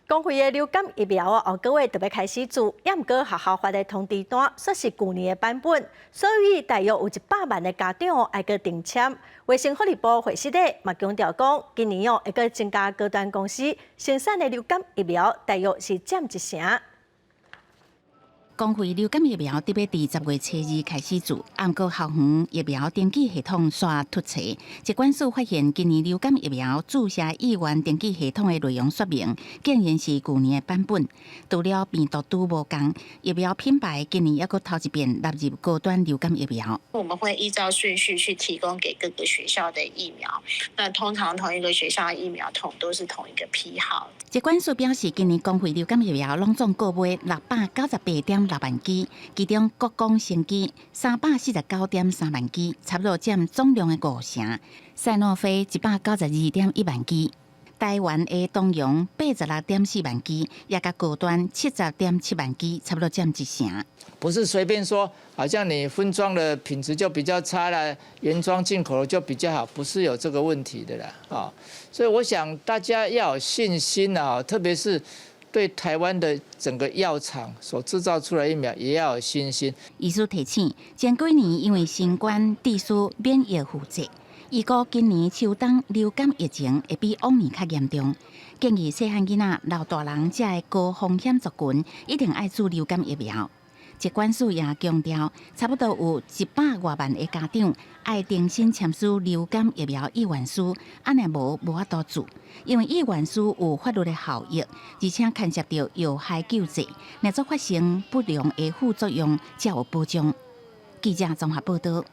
公費的流感疫苗哦，後個月就欲開始注，猶毋過學校發的通知單，煞是舊年的版本，所以大約有100萬的家長愛閣重簽。衛生福利部惠斯理嘛強調講，今年哦會閣增加高端公司生產的流感疫苗，大約是佔一成。公費流感疫苗得欲佇10月初2開始注，毋過校園疫苗登記系統煞出錯。疾管署發現今年流感疫苗注射意願登記系統的內容說明，竟然是舊年的版本。除了病毒株無仝，疫苗品牌今年猶閣頭一遍納入高端流感疫苗。我們會依照順序去提供給各個學校的疫苗。那通常同一個學校的疫苗桶都是同一個批號。疾管署表示，今年公費流感疫苗攏總購買698.6萬劑，其中國光生技349.3萬劑，差不多佔總量的五成；賽諾菲192.1萬劑，台灣的東洋86.4萬劑，也佮高端70.7萬劑，差不多佔一成。不是隨便說，好像你分裝的品質就比較差啦，原裝進口的就比較好，不是有這個問題的啦，啊，所以我想大家要有信心啊，特別是對台灣的整個藥廠所製造出來疫苗也要有信心。醫師提醒，前幾年因為新冠致使免疫負債，預估今年秋冬流感疫情會比往年較嚴重，建議細漢囡仔、老大人這个高風險族群一定愛注流感疫苗。疾管署也強調，差不多有100外萬个家長愛重新簽署流感疫苗意願書，按呢無無法度注，因為意願書有法律的效益，而且牽涉著藥害救濟，若做發生不良的副作用，才有保障。記者綜合報道。